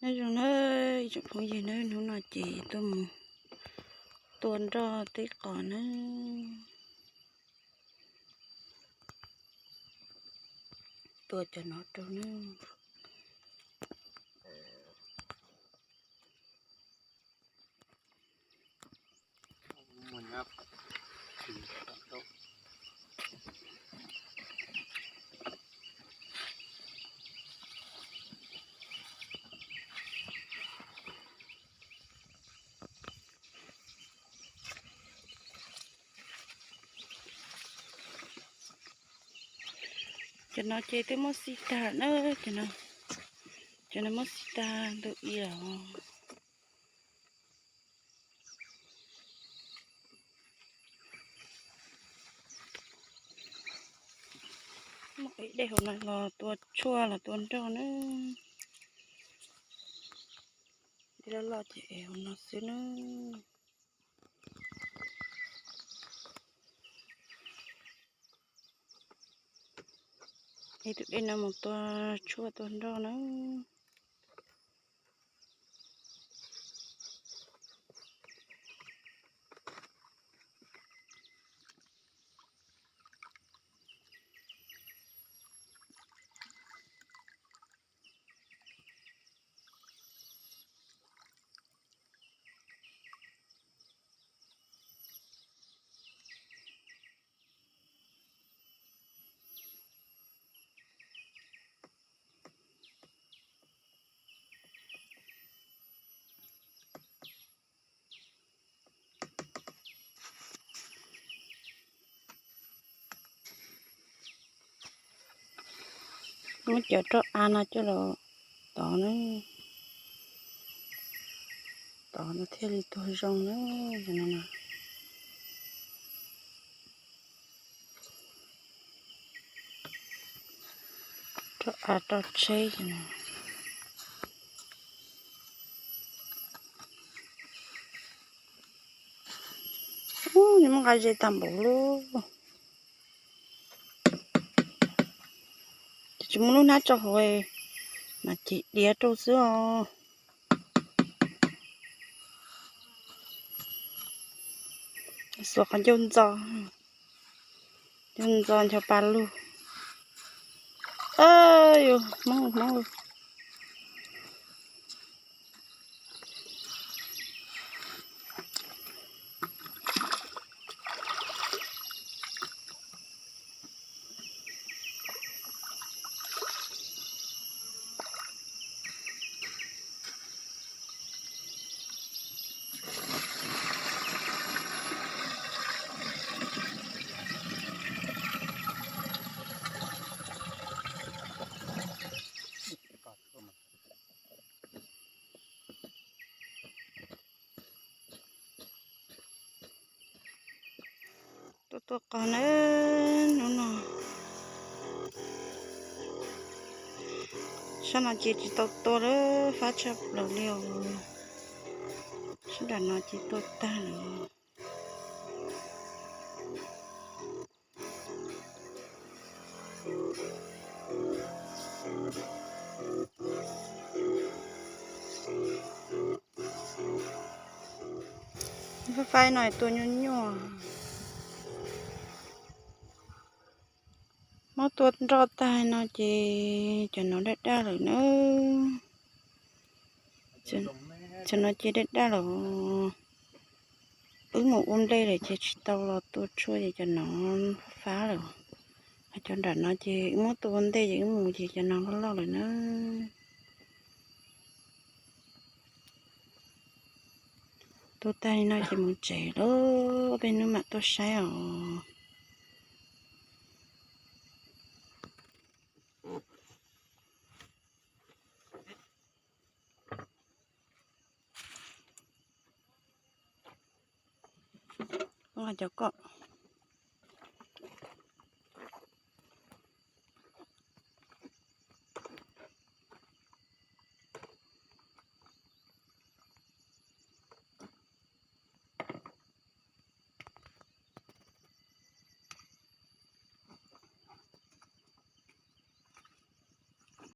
Nyob zoo na ib tsoom phooj ywg na, hnub no ces tuaj mus tua nroj teb qos na. Tua cov no rau na. Cov no ces twb muab xij tag na, cov no, cov no muab xij tag ntug i os. Muab ib dej hauv no los tua tshuaj los tua nroj na. Dej loj loj ces es hauv no xwb na. Ib tug dej no mus tua tshuaj tua nroj na. Muab cov roj av no coj los tov na, tov no thiaj li tuag zoo na. Roj av roj tsheb no. Ub, nws muaj nqaij ze tag npaum li. Ces tsis muaj lub hnab tso hauv mas ces diav rau xwb os. Xuas qhov ncauj ntxo, ncauj ntxo ncho pa lug. Yus hmoob hmoob. Tuaj tua qos na hnub no. Sab no ces tsis tau tua lawm, fab tshaj plaws li os. Sab nram no ces tua tag lawm. Fab fab no tua nyuaj nyuaj. Muab tua nroj tag no ces cov no daj daj lawm na. Cov no ces daj daj lawm. Wb mus ua nplej lawm ces tsis tau los tua tshuaj ces cov no fab lawm. Cov nram no ces wb muab tua ua ntej ces wb mus ces cov no loj loj lawm na. Tua tag li no ces mus tsev lawm, peb hnub mam tuaj saib os. Cov ko,